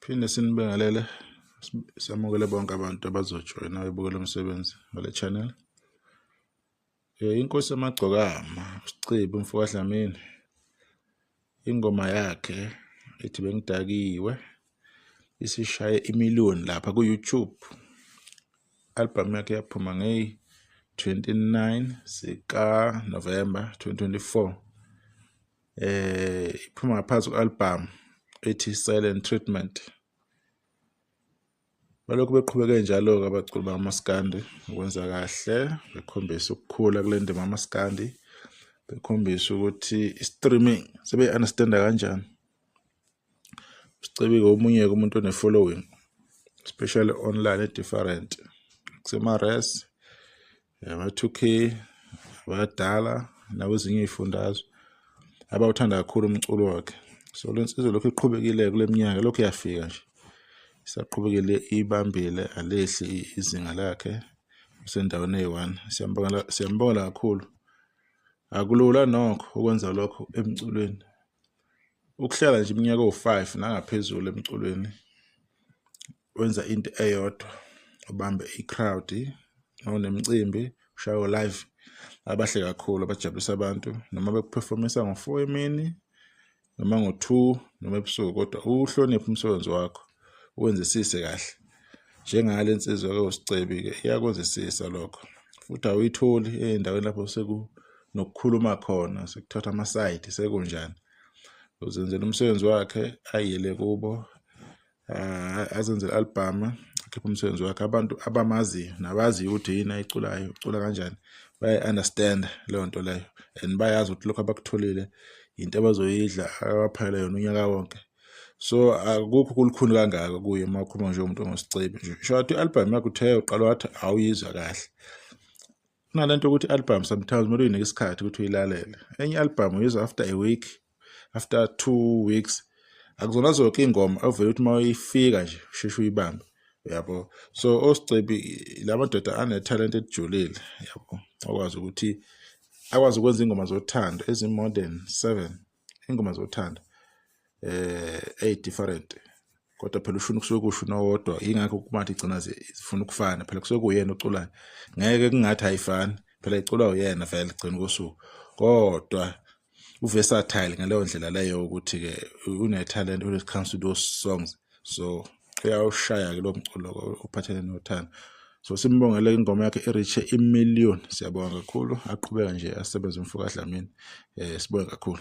Phinde sinibingelele, samukele bonke abantu abazojoyina bebukele umsebenzi wale channel. Inkosi yamagcokama uSicebi umfo kaDlamini, ingoma yakhe ethi Bengidakiwe isishaye imiliyoni lapha ku-YouTube. Album yakhe yaphuma ngeyi-29 zika-November 2024. Iphuma ngaphansi kwe-album ethi Silent Treatment. Balokhu beqhubeke njalo-ke abaculi bakamaskandi ukwenza kahle, bekhombisa ukukhula kule ndima yamaskandi, bekhombisa ukuthi i-streaming sebe-understand-a kanjani. Sicebi-ke omunye-ke umuntu one-following, especially online e-different, kusema-res, ama-2K, abadala nakwezinye iy'fundazwe abawuthanda kakhulu umculo wakhe. So le nsizwa lokhu iqhubekile kule minyaka lokhu iyafika nje, isaqhubekile ibambile, alehli izinga lakhe, usendaweni eyi-one. Siyambongela, siyambongela kakhulu. Akulula nokho ukwenza lokho emculweni. Ukuhlala nje iminyaka ewu-5 nangaphezulu emculweni wenza into eyodwa, ubambe i-crowd mawunemicimbi ushaye live abahle kakhulu abajabulisa abantu noma bekuphefomisa ngo-4 emini noma ngo-2 noma ebusuku, kodwa uwuhloniphe umsebenzi wakho, uwenzisise kahle. Njengale nsizwa-ke uSicebi-ke iyakwenzisisa lokho, futhi awuyitholi ey'ndaweni lapho sekunokukhuluma khona, sekuthathwa amasayidi sekunjani. Uzenzela umsebenzi wakhe ayiyele kubo, azenzele i-album, akhiphe umsebenzi wakhe. Abantu abamaziyo nabaziyo ukuthi yini ayiculayo, ucula kanjani, bayayi-understand-a leyo nto leyo and bayazi ukuthi lokhu abakutholile into abazoyidla abaphakele yona unyaka wonke. So akukho kulukhuni kangaka kuye uma ukhuluma nje umuntu onguSicebi nje. Sho i-album yakhe uthe uqala wathi awuyizwa kahle. Kunalento yokuthi i-album sometimes kumele uyinike isikhathi ukuthi uyilalele. Enye i-album uyizwa after a week, after 2 weeks. Akuzona zonke iy'ngoma ovele ukuthi uma uyifika nje usheshe uyibambe, uyabo. So oSicebi la madoda anethalente elijulile, yabo, akwazi ukuthi akwazi ukwenza iy'ngoma zothando ezi-more than 7 iy'ngoma zothando eyi-different, kodwa phela ushuni kusuke kushuni owodwa, yingakho kumathi igcina zifuna ukufana. Phela kusuke kuyena oculayo, ngeke kungathi ayifani, phela iculwa uyena vele gcina kosuku, kodwa u-versatile ngaleyo ndlela leyo ukuthi-ke une-talent when it comes to those songs. So uyawushaya-ke lo mculo ophathelene nothando. So simbongele ingoma yakhe i-reach imillion, siyabonga kakhulu. Aqhubeka nje asebenze umfo kaDlamini, sibonge kakhulu.